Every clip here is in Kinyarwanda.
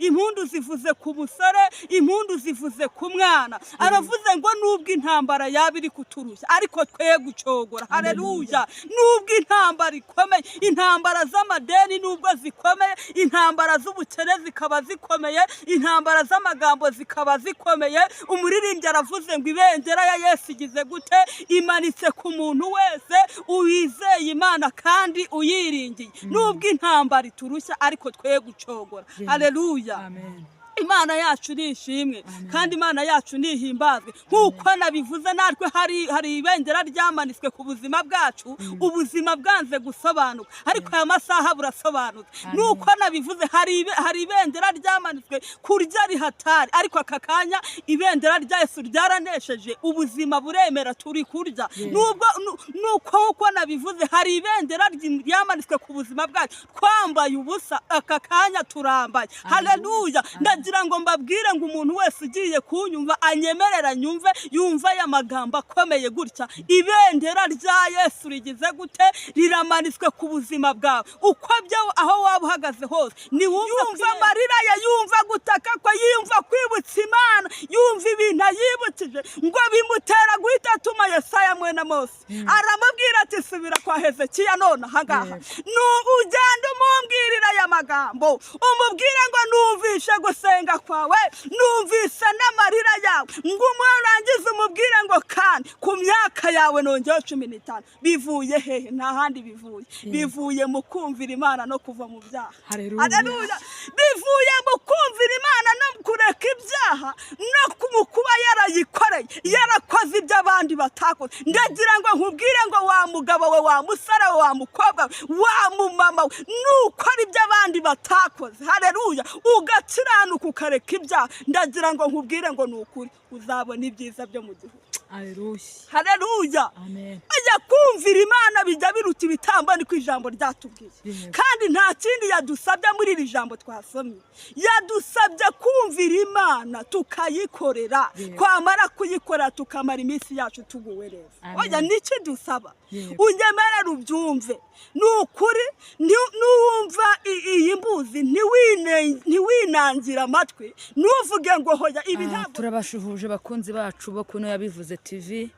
Impundu zivuze ku musore, impundu zivuze ku mwana. Aravuze ngo nubwo intambara yaba iri kuturushya, ariko twe gucogora. Haleluya! Nubwo intambara ikomeye, intambara z'amadeni nubwo zikomeye, intambara z'ubukene zikaba zikomeye, intambara z'amagambo zikaba zikomeye, umuririmbyi aravuze ngo ibendera ya Yesu igize gute? Imanitse ku muntu wese wizeye Imana kandi uyiringiye. Nubwo intambara iturushya, ariko twe gucogora. Haleluya! Amen. Imana yacu ni ishimwe kandi Imana yacu nihimbazwe. Nk'uko nabivuze, natwe hari ibendera ryamanitswe ku buzima bwacu. Ubuzima bwanze gusobanuka, ariko aya masaha burasobanutse. Nuko nabivuze, hari ibendera ryamanitswe kurya rihatari, ariko aka kanya ibendera rya Yesu ryaranesheje, ubuzima buremera, turi kurya. Nubwo nuko uko nabivuze, hari ibendera ryamanitswe ku buzima bwacu, twambaye ubusa, aka kanya turambaye. Haleluya! Ndagira ngo mbabwire ngo umuntu wese ugiye kunyumva anyemerera nyumve, yumva aya magambo akomeye gutya: ibendera rya Yesu rigize gute? Riramanitswe ku buzima bwawe. Uko byo aho waba uhagaze hose, niwumva amarira ye, yumva gutaka kwe, yumva kwibutsa Imana, yumva ibintu ayibukije, ngo bimutera guhita atuma Yesaya mwene Amosi. Aramubwira ati: "Subira kwa Hezekiya none ahangaha, ugende umumbwirira aya magambo, umubwire ngo numvishe gusenga kwawe, numvise n'amarira yawe." Ngo umurangize umubwire ngo kandi ku myaka yawe nongeyeho 15. Bivuye hehe? Nta handi bivuye, bivuye mu kumvira Imana no kuva mu byaha. Haleluya. Haleluya! Bivuye mu kumvira Imana no kureka ibyaha, no mu kuba yarayikoreye, yarakoze ibyo abandi batakoze. Ndagira ngo nkubwire ngo wa mugabo we, wa musore we, wa mukobwa we, wa mumama we, nukora ibyo abandi batakoze, haleluya, ugakiranuka, ukareka ibyaha, ndagira ngo nkubwire ngo ni ukuri uzabona ibyiza byo mu gihugu. Haleluya. Haleluya! Amen. Ajya kumvira Imana bijya biruta ibitambo, niko ijambo ryatubwiye. Kandi nta kindi yadusabye muri iri jambo twasomye, yadusabye kumvira Imana tukayikorera, twamara kuyikorera tukamara iminsi yacu tuguwe neza. Amen. Oya, niki dusaba? Unyemerere ubyumve, ni ukuri nuwumva iyi mbuzi ntiwinangire amatwi, ntuvuge ngo hoya ibi ntabwo. Turabashuhuje bakunzi bacu bo kuno Yabivuze TV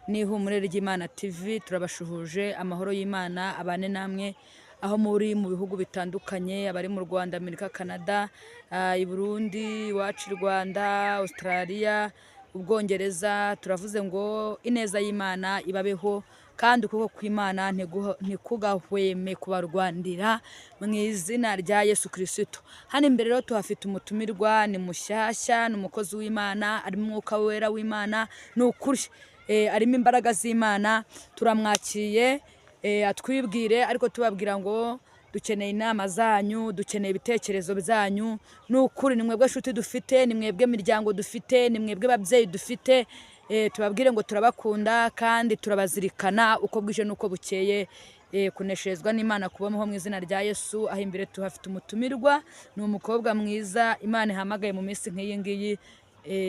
n'Ihumure ry'Imana TV, turabashuhuje. Amahoro y'Imana abane namwe aho muri mu bihugu bitandukanye, abari mu Rwanda, Amerika, Canada, i Burundi, iwacu i Rwanda, Australia, Ubwongereza. Turavuze ngo ineza y'Imana ibabeho kandi ukuboko kw'Imana ntikugahweme kubarwandira mu izina rya Yesu Kirisito. Hano imbere rero tuhafite umutumirwa, ni mushyashya, ni umukozi w'Imana, arimo Umwuka Wera w'Imana, ni ukuri arimo imbaraga z'Imana. Turamwakiriye, atwibwire, ariko tubabwira ngo dukeneye inama zanyu, dukeneye ibitekerezo byanyu. Ni ukuri ni mwebwe nshuti dufite, ni mwebwe miryango dufite, ni mwebwe babyeyi dufite. Tubabwire ngo turabakunda kandi turabazirikana uko bwije n'uko bukeye. Kunesherezwa n'Imana kubaho mu izina rya Yesu. Aho imbere tuhafite umutumirwa, ni umukobwa mwiza Imana ihamagaye mu minsi nk'iyi ngiyi,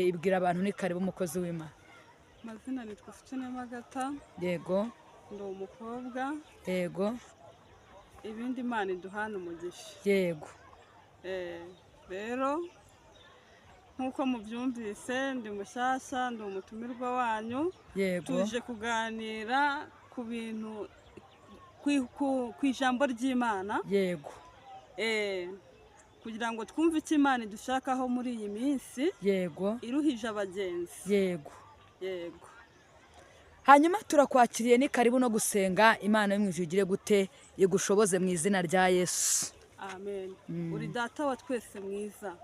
ibwira abantu. Ni karibu, umukozi w'Imana. Amazina nitwa Ficenema Agata. Ndi umukobwa. Ibindi Imana iduhana umugisha. Rero nk'uko mubyumvise, ndi mushyashya, ndi umutumirwa wanyu. Tuje kuganira ku bintu ku ijambo ry'Imana. Kugira ngo twumve icyo Imana idushakaho muri iyi minsi iruhije abagenzi. Yego. Hanyuma turakwakiriye, ni karibu no gusenga. Imana yo mu ijuru igire gute? Igushoboze mu izina rya Yesu. Amen. Uri Data wa twese mwiza.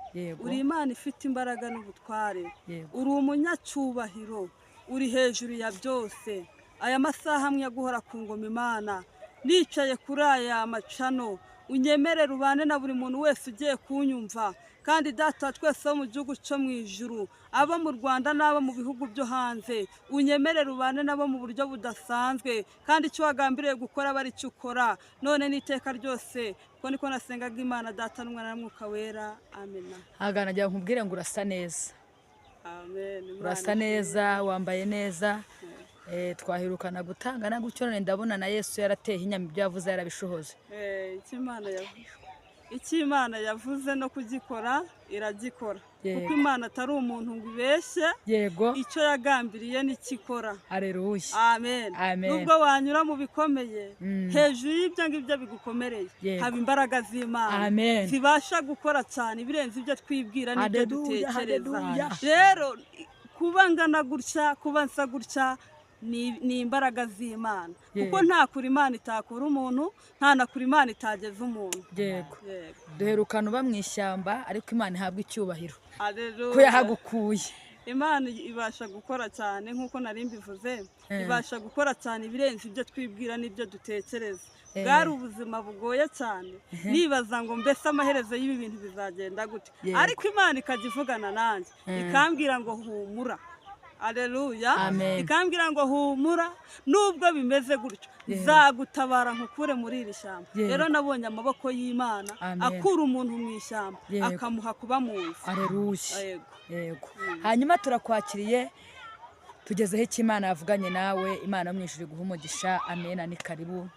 Uri Imana ifite imbaraga n'ubutware. Uri umunyacyubahiro, uri hejuru ya byose. Aya masaha amwe guhora ku ngoma, Imana, nicaye kuri aya macano, unyemerere ubane na buri muntu wese ugiye kunyumva. Kandi Data wa twese wo mu gihugu cyo mu ijuru, abo mu Rwanda n'abo mu bihugu byo hanze, unyemerere ubane nabo mu buryo budasanzwe, kandi icyo wagambiriye gukora aba ari cyo ukora none n'iteka ryose, kuko niko nasengaga Imana Data n'Umwana na Mwuka Wera. Amena. Hagana nagira ngo nkubwire ngo urasa neza. Amen. Imana Urasa neza, wambaye neza. Twahirukana gutanga na gutyo, none ndabona na Yesu yarateye inyama, ibyo yavuze yarabishohoje. Icyo Imana yavuze, Icyo Imana yavuze no kugikora iragikora, Yego. kuko Imana atari umuntu ngo ibeshye. Icyo yagambiriye nikikora. Haleluya. Amen. Amen. Nubwo wanyura mu bikomeye, hejuru y'ibyo ngibyo bigukomereye haba imbaraga z'Imana Amen. zibasha gukora cyane ibirenze ibyo twibwira n'ibyo Haleluya, dutekereza. haleluya. Rero kuba ngana gutya, kuba nsa gutya, ni imbaraga z'Imana, kuko nta kure Imana itakura umuntu, nta na kure Imana itageza umuntu. Yego. Duherukana uba mu ishyamba, ariko Imana ihabwa icyubahiro Haleluya. ko yahagukuye. Imana ibasha gukora cyane nk'uko nari mbivuze, ibasha gukora cyane ibirenze ibyo twibwira n'ibyo dutekereza. Bwari ubuzima bugoye cyane, nibaza ngo mbese amaherezo y'ibi bintu bizagenda gute? Ariko Imana ikajya ivugana nanjye, ikambwira ngo humura. Aleluya. Amen. Ikambwira ngo humura, nubwo bimeze gutyo, nzagutabara nkukure muri iri shyamba. Rero nabonye amaboko y'Imana Amen. akura umuntu mu ishyamba, akamuha kuba mu nzu. Haleluya. Yego. Yego. Hanyuma turakwakiriye, tugezeho icyo Imana yavuganye nawe. Imana yo mu ijuru iguhe umugisha. Amen, ni karibu.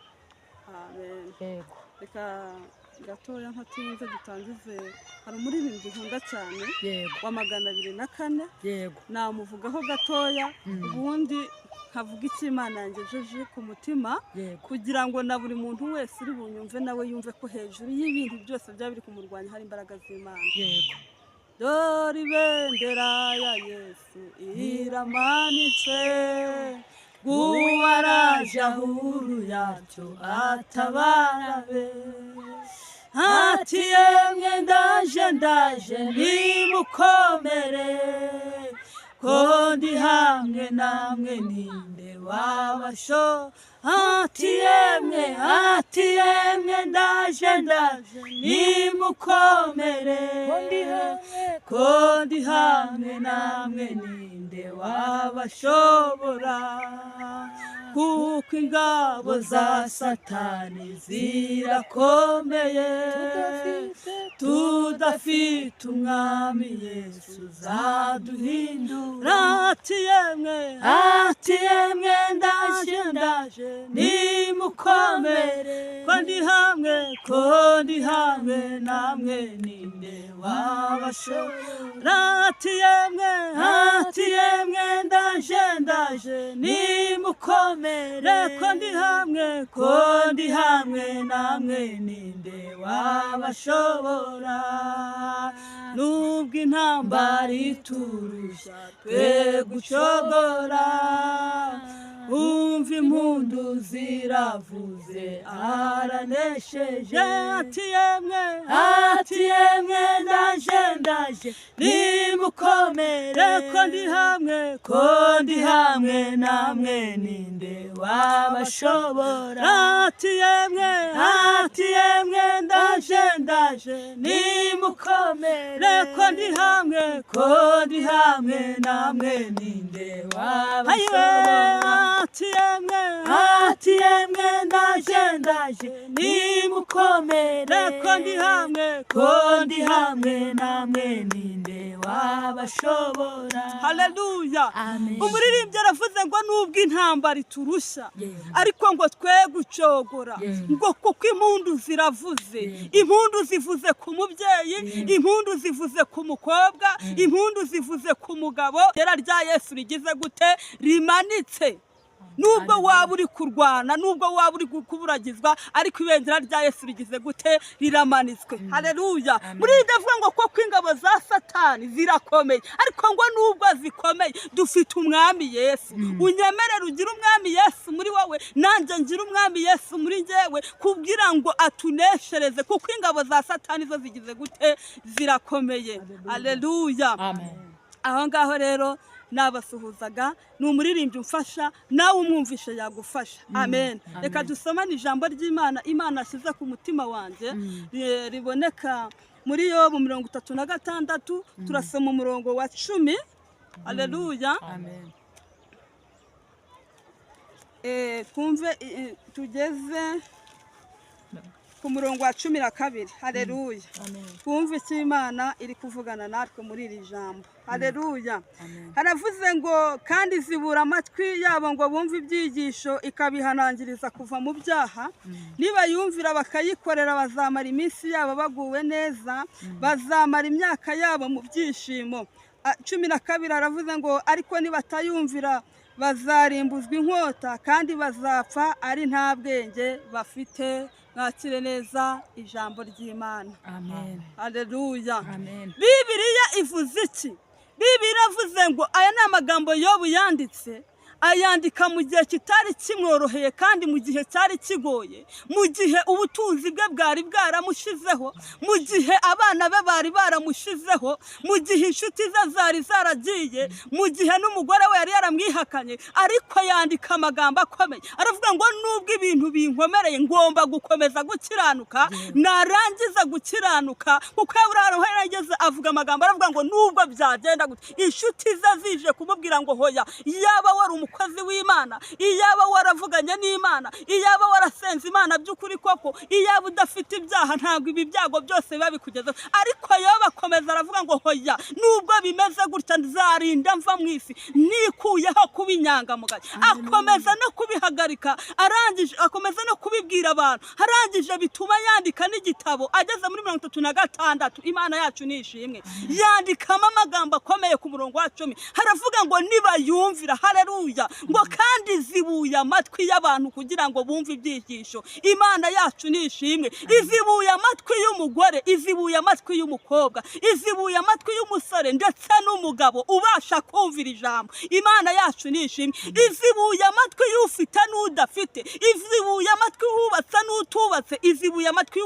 Amen. Yego. Reka gatoya ntatinze dutangize. Hari umuririmbyi nkunda cyane wa 204. Namuvugaho gatoya, ubundi nkavuga icyo Imana yangejeje ku mutima, kugira ngo na buri muntu wese uri bunyumve nawe yumve ko hejuru y'ibintu byose byaba biri kumurwanya hari imbaraga z'Imana. Dore ibendera ya Yesu iramanitse, guwaraje ahuru yacyo atabara be. Ati yemwe ndaje, ndaje, nimukomere, ko ndi hamwe namwe, ninde wabasho. Ati yemwe, ati yemwe ndaje, ndaje, nimukomere, ko ndi hamwe namwe, ninde wabashobora? Kuko ingabo za Satani zirakomeye, tudafite Umwami Yesu zaduhindura. Ati yemwe, ati yemwe ndaje, ndaje, nimukomere, ko ndi hamwe, ko ndi hamwe namwe, ninde wabashobora? Ati yemwe, ati yemwe ndaje, ndaje, nimukomere, ko ndi hamwe, ko ndi hamwe namwe, ninde wabashobora? Nubwo intambara iturusha twe gucogora, umva impundu ziravuze, aranesheje. Ati yemwe, ati yemwe ndaje, ndaje, nimukomere, ko ndi hamwe, ko ndi hamwe namwe, ninde wabashobora? Ati yemwe, ati yemwe ndaje, ndaje, nimukomere, ko ndi hamwe, ko ndi hamwe namwe, ninde wabashobora? Ati yemwe, ati yemwe ndaje, ndaje, nimukomere, ko ndi hamwe, ko ndi hamwe namwe, ninde wabashobora? Haleluya. Amen. Umuririmbyi aravuze ngo nubwo intambara iturusha, ariko ngo twe gucogora, ngo kuko impundu ziravuze. Impundu zivuze ku mubyeyi, impundu zivuze ku mukobwa, impundu zivuze ku mugabo. Era rya Yesu rigize gute? Rimanitse. Nubwo waba uri kurwana, nubwo waba uri kuburagizwa, ariko ibendera rya Yesu rigize gute? Riramanitswe. Haleluya. Muri iryo avuga ngo koko ingabo za Satani zirakomeye, ariko ngo nubwo zikomeye dufite Umwami Yesu. Unyemerere ugire Umwami Yesu muri wowe, nanjye ngire Umwami Yesu muri njyewe, kugira ngo atuneshereze, kuko ingabo za Satani zo zigize gute? Zirakomeye. Haleluya. Amen. Aho ngaho rero nabasuhuzaga. Ni umuririmbyi umfasha, nawe umwumvishe yagufasha. Amen. Reka dusomane ijambo ry'Imana Imana ashyize ku mutima wanjye, riboneka muri Yobu 36, turasoma umurongo wa 10. Haleluya. Amen. Twumve, tugeze ku Ku murongo wa 12. Hareruya! Twumve icyo Imana iri kuvugana natwe muri iri jambo. Hareruya! Haravuze ngo: "Kandi izibura amatwi yabo ngo bumve ibyigisho, ikabihanangiriza kuva mu byaha. Nibayumvira bakayikorera, bazamara iminsi yabo baguwe neza, bazamara imyaka yabo mu byishimo." 12 aravuze ngo: "Ariko nibatayumvira, bazarimbuzwa inkota, kandi bazapfa ari nta bwenge bafite." Mwakire neza ijambo ry'Imana. Amen. Haleluya! Amen. Bibiriya ivuze iki? Bibiriya iravuze ngo aya ni amagambo Yobu yanditse, ayandika mu gihe kitari kimworoheye kandi mu gihe cyari kigoye, mu gihe ubutunzi bwe bwari bwaramushizeho, mu gihe abana be bari baramushizeho, mu gihe inshuti ze zari zaragiye, mu gihe n'umugore we yari yaramwihakanye. Ariko yandika amagambo akomeye, aravuga ngo: "Nubwo ibintu binkomereye, ngomba gukomeza gukiranuka, narangiza gukiranuka." Kuko yabura yarageze avuga amagambo, aravuga ngo nubwo byagenda gute, inshuti ze zije kumubwira ngo: "Hoya, iyaba wari umukozi w'Imana, iyaba waravuganye n'Imana, iyaba warasenze Imana by'ukuri koko, iyaba udafite ibyaha, ntabwo ibi byago byose biba bikugezeho." Ariko yo bakomeza, aravuga ngo: "Hoya, nubwo bimeze gutya, nzarinda mva mu isi nikuyeho kuba inyangamugayo." Akomeza no kubihagarika, arangije akomeza no kubibwira abantu, arangije bituma yandika n'igitabo ageze muri 36. Imana yacu ni ishimwe. Yandikamo amagambo akomeye. Ku murongo wa 10 haravuga ngo nibayumvira, haleluya, ngo kandi zibuye amatwi y'abantu kugira ngo bumve ibyigisho. Imana yacu ni ishimwe. Izibuye amatwi y'umugore, izibuye amatwi y'umukobwa, izibuye amatwi y'umusore ndetse n'umugabo ubasha kumvira ijambo. Imana yacu ni ishimwe. Izibuye amatwi y'ufite n'udafite, izibuye amatwi y'uwubatse n'utubatse, izibuye amatwi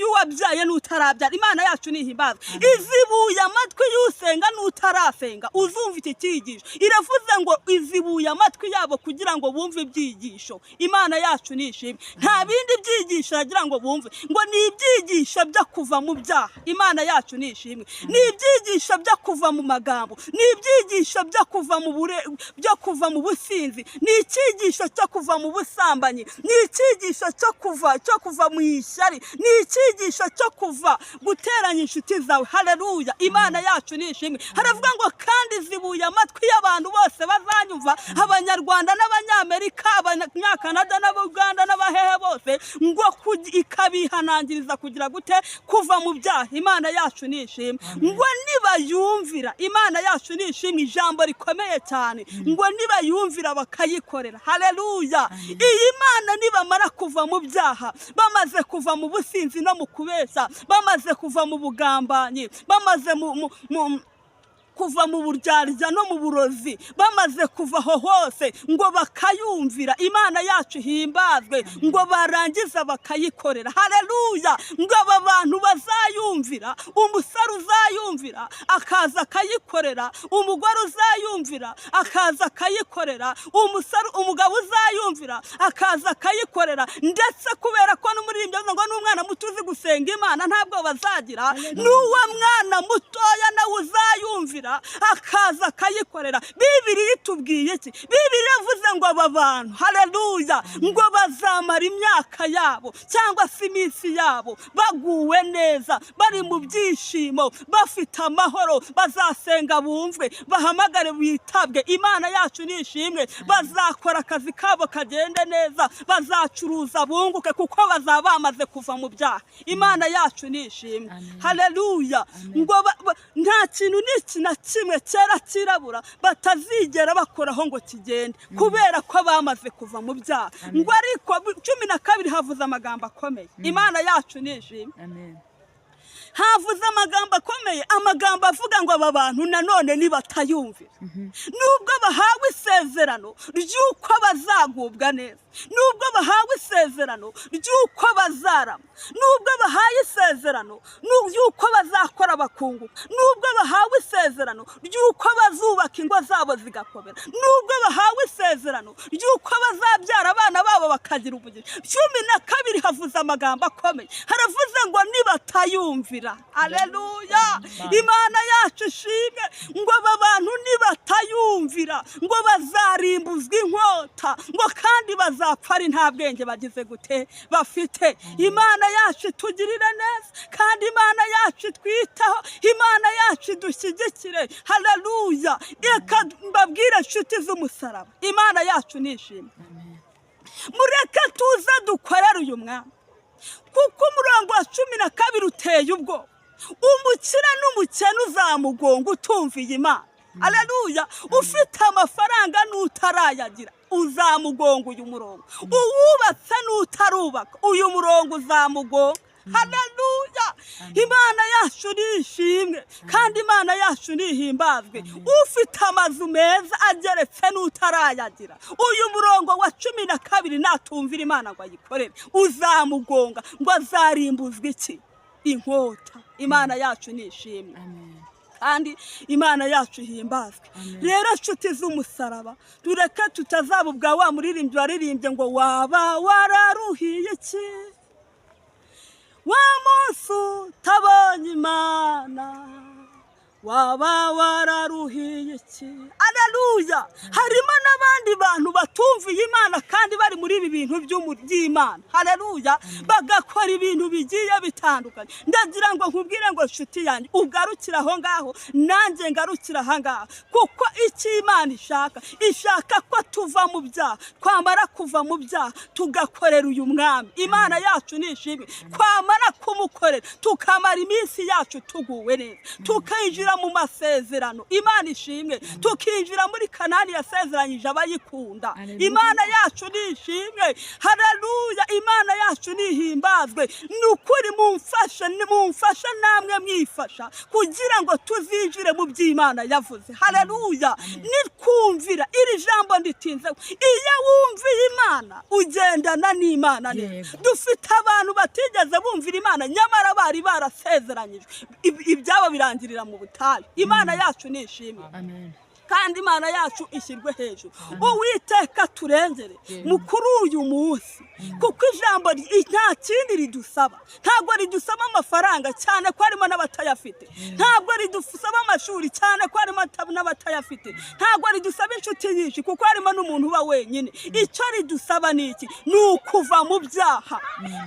y'uwabyaye n'utarabyara. Imana yacu ni ihimbazwe. Izibuye amatwi y'usenga n'utarasenga uzumva iki cyigisho. Iravuze ngo izibuye amatwi yabo kugira ngo bumve ibyigisho. Imana yacu ni ishimwe. Nta bindi byigisho yagira ngo bumve, ngo ni ibyigisho byo kuva mu byaha. Imana yacu ni ishimwe. Ni ibyigisho byo kuva mu magambo, ni ibyigisho byo kuva mu bure, byo kuva mu businzi, ni icyigisho cyo kuva mu busambanyi, ni icyigisho cyo kuva mu ishyari, ni icyigisho cyo kuva guteranya inshuti zawe. Haleluya! Imana yacu ni ishimwe. Haravuga ngo kandi zibuye amatwi y'abantu bose bazanyumva, Abanyarwanda n'Abanyamerika, Abanyakanada n'Abuganda n'abahehe bose, ngo ikabihanangiriza kugira gute? Kuva mu byaha. Imana yacu ni ishimwe. Ngo nibayumvira, Imana yacu ni ishimwe, ijambo rikomeye cyane, ngo nibayumvira bakayikorera. Haleluya! Iyi Mana, nibamara kuva mu byaha, bamaze kuva mu businzi no mu kubeshya, bamaze kuva mu bugambanyi, bamaze mu kuva mu buryarya no mu burozi, bamaze kuva aho hose, ngo bakayumvira, Imana yacu ihimbazwe, ngo barangiza bakayikorera. Haleluya! Ngo aba bantu bazayumvira, umusore uzayumvira akaza akayikorera, umugore uzayumvira akaza akayikorera, umusore, umugabo uzayumvira akaza akayikorera, ndetse kubera ko n'umuririmbyi avuga ngo n'umwana muto uzi gusenga Imana ntabwo bazagira, n'uwo mwana mutoya nawe uzayumvira akaza akayikorera. Bibiriya itubwiye iki? Bibiriya yavuze ngo aba bantu, haleluya, ngo bazamara imyaka yabo cyangwa se iminsi yabo baguwe neza, bari mu byishimo, bafite amahoro. Bazasenga bumvwe, bahamagare bitabwe. Imana yacu ni ishimwe. Bazakora akazi kabo kagende neza, bazacuruza bunguke, kuko bazaba bamaze kuva mu byaha. Imana yacu ni ishimwe. Haleluya! Ngo nta kintu n'iki na kimwe cyera cyirabura batazigera bakoraho ngo kigende, kubera ko bamaze kuva mu byaha. Ngo ariko 12 havuze amagambo akomeye. Imana yacu ni ishimwe. Amen. Havuze amagambo akomeye, amagambo avuga ngo aba bantu nanone nibatayumvira, nubwo bahawe isezerano ry'uko bazagubwa neza, nubwo bahawe isezerano ry'uko bazarama, nubwo bahaye isezerano ry'uko bazakora bakora bakunguka, nubwo bahawe isezerano ry'uko bazubaka ingo zabo zigakomera, nubwo bahawe isezerano ry'uko bazabyara abana babo bakagira umugisha. 12 havuze amagambo akomeye, haravuze ngo nibatayumvira. Aleluya, Imana yacu ishimwe. Ngo aba bantu nibatayumvira ngo bazarimbuzwa inkota, ngo kandi bazapfa ari nta bwenge bagize gute bafite. Imana yacu itugirire neza, kandi Imana yacu itwitaho, Imana yacu idushyigikire. Haleluya. Reka mbabwire inshuti z'umusaraba, Imana yacu nishimwe. Mureke tuze dukorere uyu mwami, kuko umurongo wa 12 uteye ubwoba. Umukire n'umukene uzamugonga utumviye Imana. Aleluya. Ufite amafaranga n'utarayagira uzamugonga uyu murongo, uwubatse n'utarubaka uyu murongo uzamugonga. Haleluya. Imana yacu nishimwe, kandi Imana yacu nihimbazwe. Ufite amazu meza ageretse n'utarayagira, uyu murongo wa 12 natumvira Imana ngo ayikorere uzamugonga, ngo azarimbuzwa iki? Inkota. Imana yacu nishimwe, kandi Imana yacu ihimbazwe. Rero nshuti z'umusaraba, tureke tutazaba ubwa wa muririmbyi waririmbye ngo waba wararuhiye iki wa munsi utabonye Imana, waba wararuhiye iki? Aleluya. Harimo n'abandi bantu batumviye Imana kandi bari muri ibi bintu by'Imana. Haleluya. Bagakora ibintu bigiye bitandukanye. Ndagira ngo nkubwire ngo nshuti yanjye, ugarukire aho ngaho, nanjye ngarukire aha ngaha, kuko icyo Imana ishaka, ishaka ko tuva mu byaha, twamara kuva mu byaha tugakorera uyu mwami. Imana yacu nishimwe. Twamara kumukorera tukamara iminsi yacu tuguwe neza, tukinjira mu masezerano. Imana ishimwe. Tukinjira muri Kanani yasezeranyije abayikunda. Imana yacu nishimwe. Haleluya. Imana yacu nihimbazwe. Ni ukuri mumfashe, mumfashe namwe mwifasha, kugira ngo tuzinjire mu by'Imana yavuze. Haleluya. Nitwumvira iri jambo nditinze, iyo wumviye Imana ugendana n'Imana neza. Dufite abantu batigeze bumvira Imana, nyamara bari barasezeranyijwe, ibyabo birangirira mu butayu. Imana yacu nishimwe, kandi Imana yacu ishyirwe hejuru. Uwiteka turengere mukuru uyu munsi, kuko ijambo nta kindi ridusaba. Ntabwo ridusaba amafaranga, cyane ko harimo n'abatayafite. Ntabwo ridusaba amashuri, cyane ko harimo n'abatayafite. Ntabwo ridusaba inshuti nyinshi, kuko harimo n'umuntu uba wenyine. Icyo ridusaba ni iki? Ni ukuva mu byaha,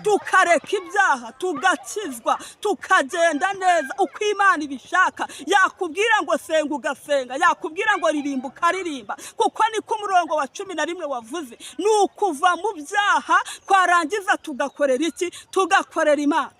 tukareka ibyaha, tugakizwa, tukagenda neza uko Imana ibishaka. Yakubwira ngo senga ugasenga, yakubwira ngo ririmba ukaririmba, kuko niko umurongo wa 11 wavuze. Ni ukuva mu byaha, twarangiza tugakorera iki? Tugakorera Imana.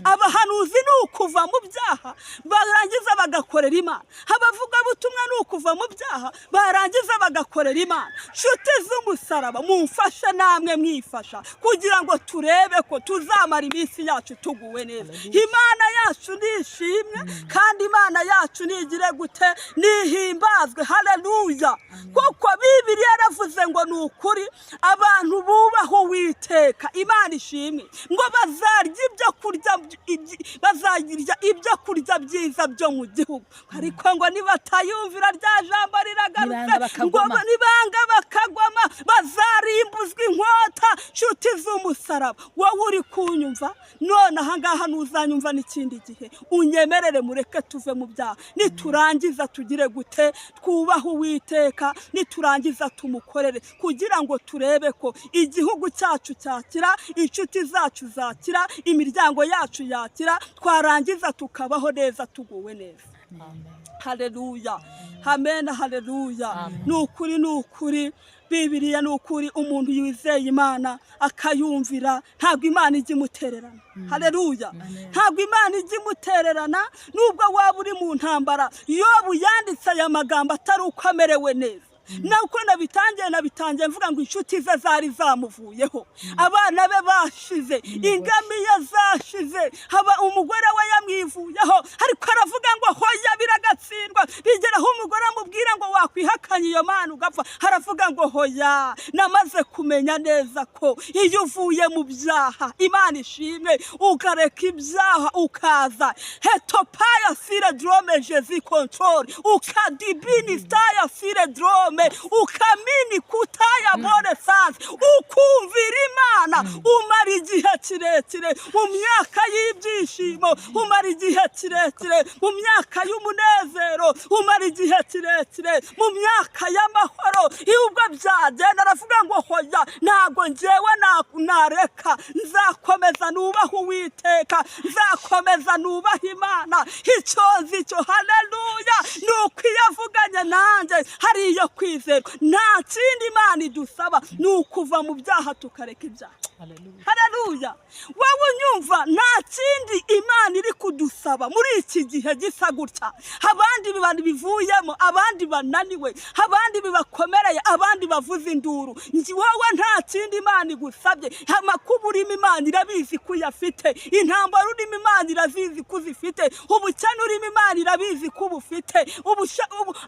Abahanuzi ni ukuva mu byaha, barangiza bagakorera Imana. Abavugabutumwa ni ukuva mu byaha, barangiza bagakorera Imana. Nshuti z'umusaraba, mumfashe namwe mwifasha, kugira ngo turebe ko tuzamara iminsi yacu tuguwe neza. Imana yacu nishimwe, kandi Imana yacu nigire gute? Nihimbazwe. Haleluya. Kuko Bibiliya yaravuze ngo ni ukuri abantu bubaha Uwiteka, Imana ishimwe, ngo bazarya ibyo kurya, bazarya ibyo kurya byiza byo mu gihugu. Ariko ngo nibatayumvira, rya jambo riragarutse, ngo nibanga bakagwama bazarimbuzwa inkota. Nshuti z'umusaraba, wowe uri kunyumva none aha ngaha, ntuzanyumva n'ikindi gihe, unyemerere mureke tuve mu byaha. Niturangiza tugire gute? Twubahe Uwiteka, niturangiza tumukorere, kugira ngo turebe ko igihugu cyacu cyakira, inshuti zacu zakira, imiryango yacu yakira, twarangiza tukabaho neza tuguwe neza. Haleluya, amen, haleluya. Ni ukuri, ni ukuri, Bibiliya ni ukuri. Umuntu yizeye Imana akayumvira, ntabwo Imana ijya imutererana. Haleluya. Ntabwo Imana ijya imutererana, nubwo waba uri mu ntambara. Yobu yanditse aya magambo atari uko amerewe neza. Nuko nabitangiye mvuga ngo inshuti ze zari zamuvuyeho, abana be bashize, ingamiya zashize, haba umugore we yamwivuyeho, ariko aravuga ngo hoya, biragatsindwa. Bigeraho umugore amubwira baramubwira ngo wakwihakanye iyo Mana ugapfa, haravuga ngo hoya, namaze kumenya neza ko iyo uvuye mu byaha, Imana ishimwe, ukareka ibyaha ukaza hetopaya sire drome jezi control ukadibini staya sire drome ukamini kutaya bone sanse, ukumvira Imana, umara igihe kirekire mu myaka y'ibyishimo, umara igihe kirekire mu myaka y'umunezero, umara igihe kirekire mu myaka y'amahoro. Iyo ubwo byagenda, aravuga ngo hoya, ntabwo njyewe nareka, nzakomeza nubaha Uwiteka, nzakomeza nubaha Imana. Icyo nzi cyo, haleluya, ni uko iyo avuganye nanjye hari iyo kwizerwa. Nta kindi Imana idusaba, ni ukuva mu byaha tukareka ibyaha. Haleluya! Wowe unyumva, nta kindi Imana iri kudusaba muri iki gihe gisa gutya. Abandi bantu bivuyemo, abandi bananiwe, abandi bibakomereye, abandi bavuza induru. Wowe nta kindi Imana igusabye. Amakuba urimo Imana irabizi ko uyafite, intambara urimo Imana irazizi ko uzifite, ubukene urimo Imana irabizi ko ubufite,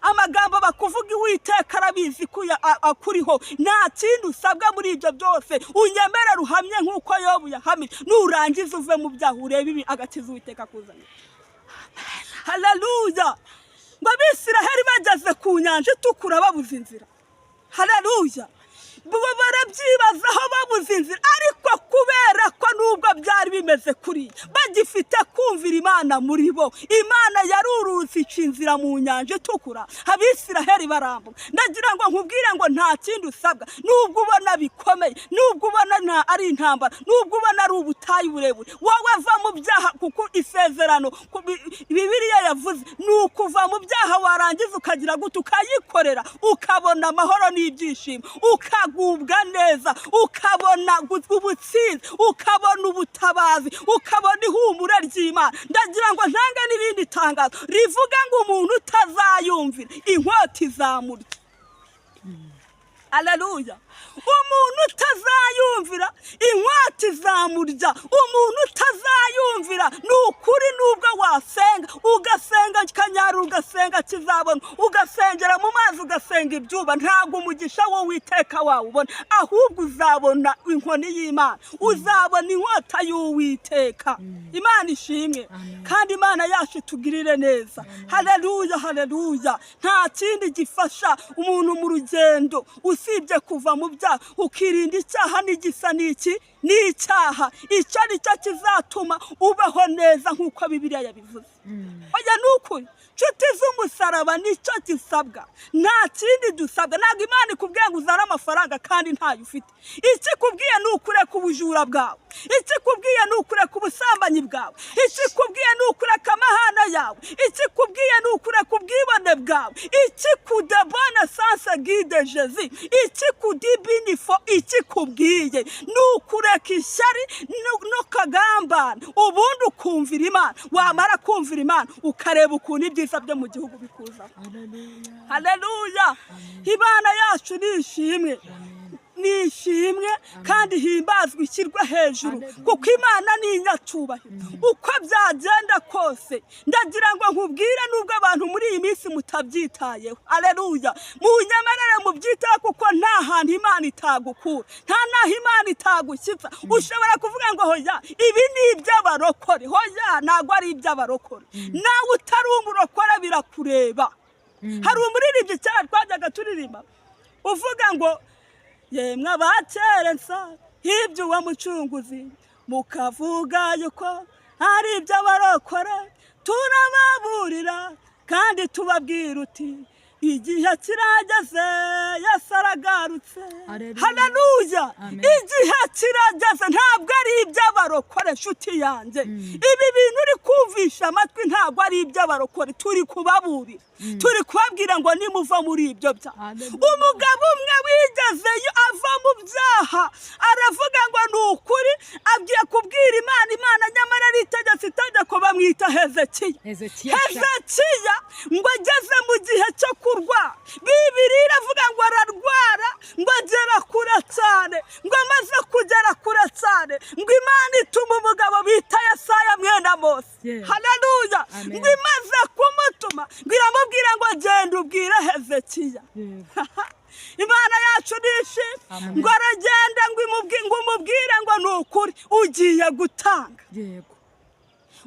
amagambo bakuvuga Uwiteka arabizi ko akuriho. Nta kindi usabwa muri ibyo byose, unyemere ruhamye nk'uko Yobu yahamije, nurangiza uve mu byaha, urebe ibi agakiza Uwiteka akuzaniye. Haleluya! Ngo Abisiraheli bageze ku Nyanja Itukura babuze inzira. Haleluya! Bo barabyibazaho, babuze inzira, ariko kubera ko nubwo byari bimeze kuriya bagifite kumvira Imana muri bo, Imana yarurutse ica inzira mu Nyanja Itukura, Abisiraheli barambuka. Ndagira ngo nkubwire ngo nta kindi usabwa. Nubwo ubona bikomeye, nubwo ubona ari intambara, nubwo ubona ari ubutayu burebure, wowe va mu byaha, kuko isezerano Bibiliya yavuze ni ukuva mu byaha, warangiza ukagira gute? Ukayikorera, ukabona amahoro n'ibyishimo, ukagubwa neza, ukabona ubutsinzi, ukabona ubutabazi, ukabona ihumure ry'Imana. Ndagira ngo ntange n'irindi tangazo rivuga ngo umuntu utazayumvira, inkota izamurya. Aleluya! Umuntu utazayumvira, inkota izamurya. Umuntu utazayumvira, ni ukuri, nubwo wasenga, ugasenga kanyara, ugasenga kizabona, ugasengera mu mazi, ugasenga ibyuba, ntabwo umugisha w'Uwiteka wawubona, ahubwo uzabona inkoni y'Imana, uzabona inkota y'Uwiteka. Imana ishimwe, kandi Imana yacu itugirire neza. Haleluya, haleluya! Nta kindi gifasha umuntu mu rugendo usibye kuva mu byaha, ukirinda icyaha n'igisa n'iki n'icyaha. Icyo ni cyo kizatuma ubaho neza nk'uko Bibiliya yabivuze. Oya, ni ukuri, nshuti z'umusaraba, nicyo gisabwa, nta kindi dusabwa. Ntabwo Imana ikubwiye ngo uzane amafaranga kandi ntayo ufite. Icyo ikubwiye ni ukureka ubujura bwawe, icyo ikubwiye ni ukureka ubusambanyi bwawe, icyo ikubwiye ni ukureka amahane yawe, icyo ikubwiye ni ukureka ubwibone bwawe, ikikudebone sanse gide jezi, ikikudibinifo, icyo ikubwiye ni ukureka ishyari n'akagambane, ubundi ukumvira Imana. Wamara kumvira Imana, ukareba ukuntu ibyiza byo mu gihugu bikuzaho. Haleluya! Imana yacu ni ishimwe, ni ishimwe kandi himbazwe, ishyirwe hejuru, kuko Imana ni inyacyubahiro uko byagenda kose. Ndagira ngo nkubwire, nubwo abantu muri iyi minsi mutabyitayeho, aleluya, munyemerere mubyiteho, kuko nta hantu Imana itagukura, nta n'aho Imana itagushyitsa. Ushobora kuvuga ngo hoya, ibi ni iby'abarokore. Hoya, ntabwo ari iby'abarokore, nawe utari umurokore birakureba. Hari umuririmbyi cyane twajyaga turirimba uvuga ngo yemwe abakerensa iby'uwo mucunguzi, mukavuga yuko ari iby'abarokore, turababurira kandi tubabwira uti igihe kirageze, Yesu aragarutse. Haleluya. Haleluya! Amen. Igihe kirageze, ntabwo ari iby'abarokore, nshuti yanjye. Ibi bintu uri kumvisha amatwi ntabwo ari iby'abarokore. Turi kubaburira, turi kubabwira ngo nimuva muri ibyo byaha. Haleluya. Umugabo umwe wigeze ava mu byaha aravuga ngo ni ukuri, agiye kubwira Imana. Imana nyamara ari itegeko, itegeko bamwita Hezekiya. Hezekiya. Hezekiya ngo ageze mu gihe cyo kurwara, Bibiliya iravuga ngo ararwara, ngo agera kure cyane, ngo amaze kugera kure cyane, ngo Imana ituma umugabo bita Yesaya mwene Amosi. Yeah. Haleluya! Amen. Ngo imaze kumutuma iramutuma, ngo iramubwira ngo genda ubwire Hezekiya. Imana yacu nishimwe. Ngo aragenda, ngo umubwire ngo ni ukuri ugiye gutanga,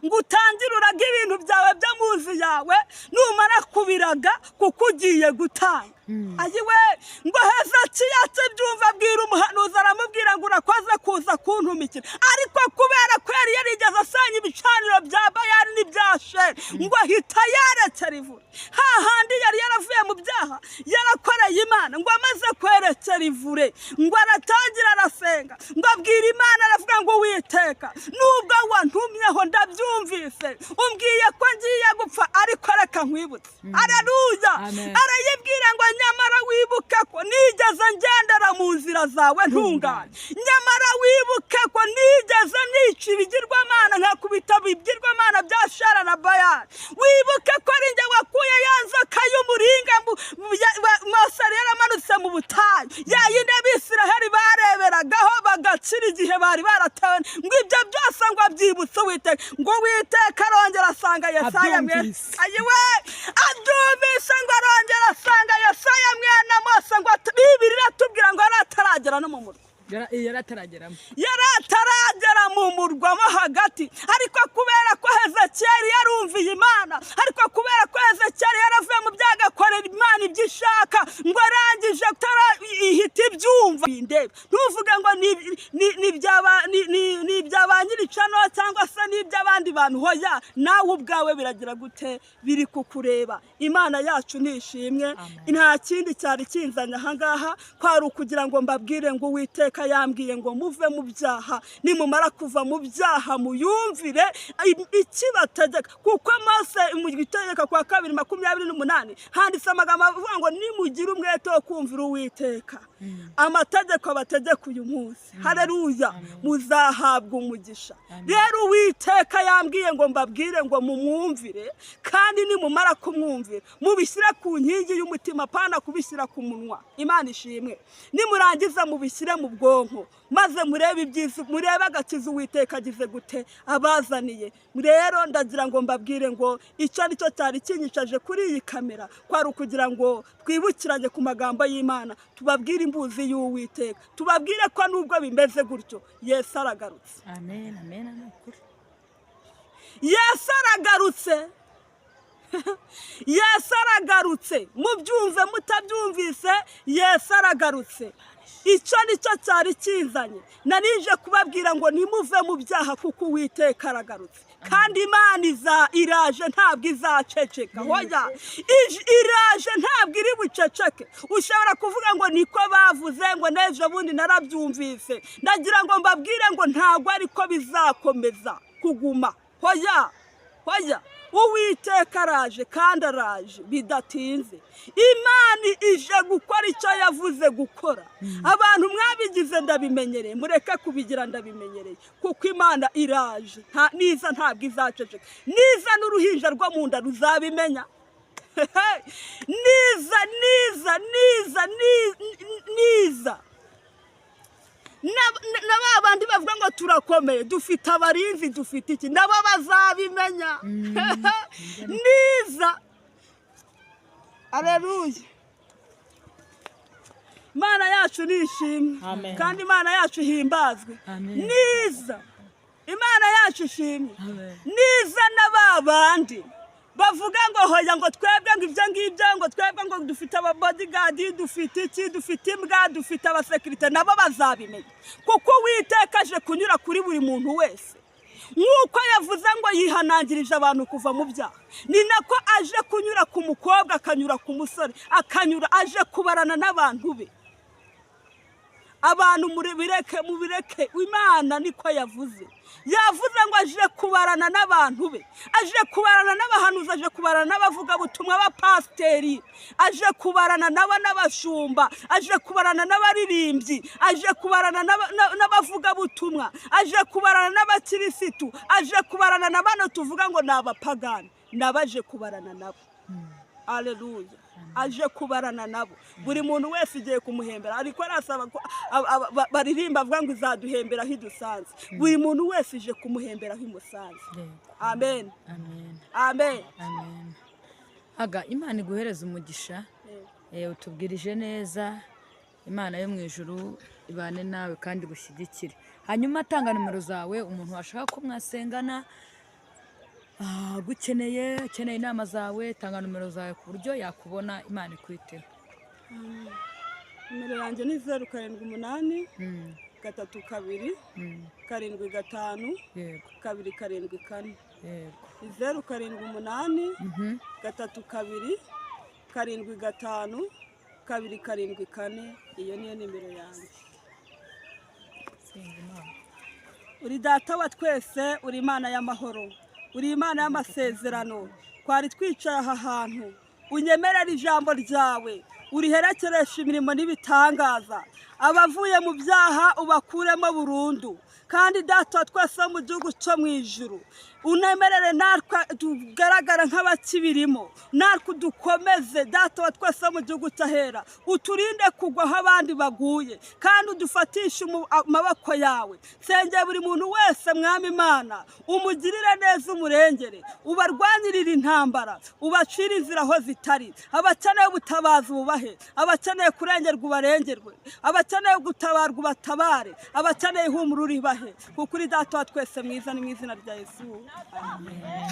ngo utangire uraga ibintu byawe byo mu nzu yawe, numara kubiraga kuko ugiye gutanga. Ayiwe, ngo Hezekiya akibyumva abwira umuhanuzi, aramubwira ngo urakoze kuza kuntumikira. Ariko kubera ko yari yarigeze asenya ibicaniro bya Bayali n'ibya Sheri, ngo ahita yerekera ivure hahandi yari yaravuye mu byaha, yarakoreye Imana. Ngo amaze kwerekera ivure, ngo aratangira arasenga, ngo abwira Imana, aravuga ngo Uwiteka, nubwo wantumyeho ndabyumvise, umbwiye ko ngiye gupfa, ariko reka nkwibutse. Aleluya. Amen. Arayibwira ngo nyamara wibuke ko nigeze ngendera mu nzira zawe ntungane, nyamara wibuke ko nigeze nica ibigirwamana, nkakubita ibigirwamana bya Shera na Bayali, wibuke ko ari njye wakuye ya nzoka y'umuringa Mose yari yaramanutse mu butayu, ya yindi Abisiraheli bareberagaho bagakira igihe bari baratewe. Ngo ibyo byose ngo abyibutse Uwiteka. Ngo Uwiteka arongera asanga Yesaya mwene Abyumvise. Ayiwe, abyumvise, ngo arongera asanga Yesaya mwene Mose. Ngo Bibiri iratubwira ngo yari ataragera no mu murwa. Yari atarageramo. Yari ataragera mu murwa mo hagati. Ariko kubera ko Hezekiya yarumviye Imana, ariko kubera ko Hezekiya yaravuye mu byaha agakorera Imana ibyo ishaka, ngo arangije ihita ibyumva. Ndeba, ntuvuge ngo ni ibya ba nyiricano cyangwa se ni iby'abandi bantu. Hoya, nawe ubwawe biragira gute? Biri kukureba. Imana yacu nishimwe. Amen. Nta kindi cyari kinzanye ahangaha, kwari ukugira ngo mbabwire ngo Uwiteka yambwiye ngo muve mu byaha, nimumara kuva mu byaha muyumvire ikibategeka. Kuko Mose mu Itegeko kwa kabiri 28 handitse amagambo avuga ngo nimugire umwete wo kumvira Uwiteka amategeko bategeka uyu munsi, haleluya, muzahabwa umugisha. Rero Uwiteka yambwiye ngo mbabwire ngo mumwumvire, kandi nimumara kumwumvira mubishyire ku nkingi y'umutima, apana kubishyira ku munwa. Imana ishimwe. Nimurangiza mubishyire mu bwonko, maze murebe ibyiza, murebe agakiza Uwiteka agize gute abazaniye. Rero ndagira ngo mbabwire ngo icyo ari cyo cyari kinyicaje kuri iyi kamera kwari ukugira ngo twibukiranye ku magambo y'Imana, tubabwire imbuzi y'Uwiteka, tubabwire ko nubwo bimeze gutyo Yesu aragarutse. Amen, amen, ni ukuri. Yesu aragarutse, Yesu aragarutse. Mubyumve mutabyumvise, Yesu aragarutse. Icyo ni cyo cyari kinzanye. Narije kubabwira ngo nimuve mu byaha kuko Uwiteka aragarutse, kandi Imana iza iraje, ntabwo izaceceka. Hoya, iraje, ntabwo iri buceceke. Ushobora kuvuga ngo niko bavuze, ngo n'ejo bundi narabyumvise. Ndagira ngo mbabwire ngo ntabwo ariko bizakomeza kuguma. Hoya, hoya, Uwiteka araje, kandi araje bidatinze. Imana ije gukora icyo yavuze gukora. Abantu mwabigize ndabimenyereye, mureke kubigira ndabimenyereye, kuko Imana iraje. Niza ntabwo izaceceka, niza n'uruhinja rwo mu nda ruzabimenya. Niza, niza, niza, niza na ba bandi bavuga ngo turakomeye, dufite abarinzi, dufite iki, nabo bazabimenya niza. Aleluya. Imana yacu ni ishimwe. Amen. Kandi Imana yacu ihimbazwe. Amen. Niza, Imana yacu ishimwe. Amen. Niza na ba bandi bavuga ngo hoya, ngo twebwe, ngo ibyo ngibyo, ngo twebwe ngo dufite ababodyguard, dufite iki, dufite imbwa, dufite abasekirite, nabo bazabimenya, kuko Uwiteka aje kunyura kuri buri muntu wese. Nk'uko yavuze ngo yihanangirije abantu kuva mu byaha, ni nako aje kunyura ku mukobwa, akanyura ku musore, akanyura aje kubarana n'abantu be. Abantu mubireke, mubireke, Imana niko yavuze. Yavuze ngo aje kubarana n'abantu be, aje kubarana n'abahanuzi, aje kubarana n'abavugabutumwa, b'abapasiteri, aje kubarana nabo n'abashumba, aje kubarana n'abaririmbyi, aje kubarana n'abavugabutumwa, aje kubarana n'abakirisitu, aje kubarana na bano tuvuga ngo ni abapagani, nabaje kubarana nabo. Aleluya. Aje kubarana nabo, buri muntu wese igiye kumuhembera. Ariko arasaba ko baririmba avuga ngo izaduhembera aho idusanze. Buri muntu wese ije kumuhembera aho imusanze. Yego. Amen. Amen. Amen. Amen. Aga, Imana iguhereze umugisha. Utubwirije neza. Imana yo mu ijuru ibane nawe kandi igushyigikire. Hanyuma tanga nimero zawe, umuntu washaka ko mwasengana, agukeneye, akeneye inama zawe, tanga nimero zawe ku buryo yakubona. Imana ikwiteho. Nimero yanjye ni 078 32 75 274. Ni 078 32 75 274. Iyo niyo nimero yanjye. Senga Imana. Uri Data wa twese, uri Imana y'amahoro, uri Imana y'amasezerano. Twari twicaye aha hantu, unyemerera ijambo ryawe uriherekeresha imirimo n'ibitangaza. Abavuye mu byaha ubakuremo burundu, kandi Data wa twese wo mu gihugu cyo mu ijuru, unemerere natwe tugaragara nk'abakibirimo, natwe udukomeze. Data wa twese wo mu gihugu cy'ahera, uturinde kugwa aho abandi baguye, kandi udufatishe amaboko yawe. Nsengeye buri muntu wese, Mwami Imana, umugirire neza, umurengere, ubarwanirire intambara, ubacire inzira aho zitari. Abakeneye ubutabazi ububahe, abakeneye kurengerwa ubarengerwe, abakeneye gutabarwa ubatabare, abakeneye ihumure uribahe, kuko uri Data wa twese mwiza. Ni mu izina rya Yesu, amen.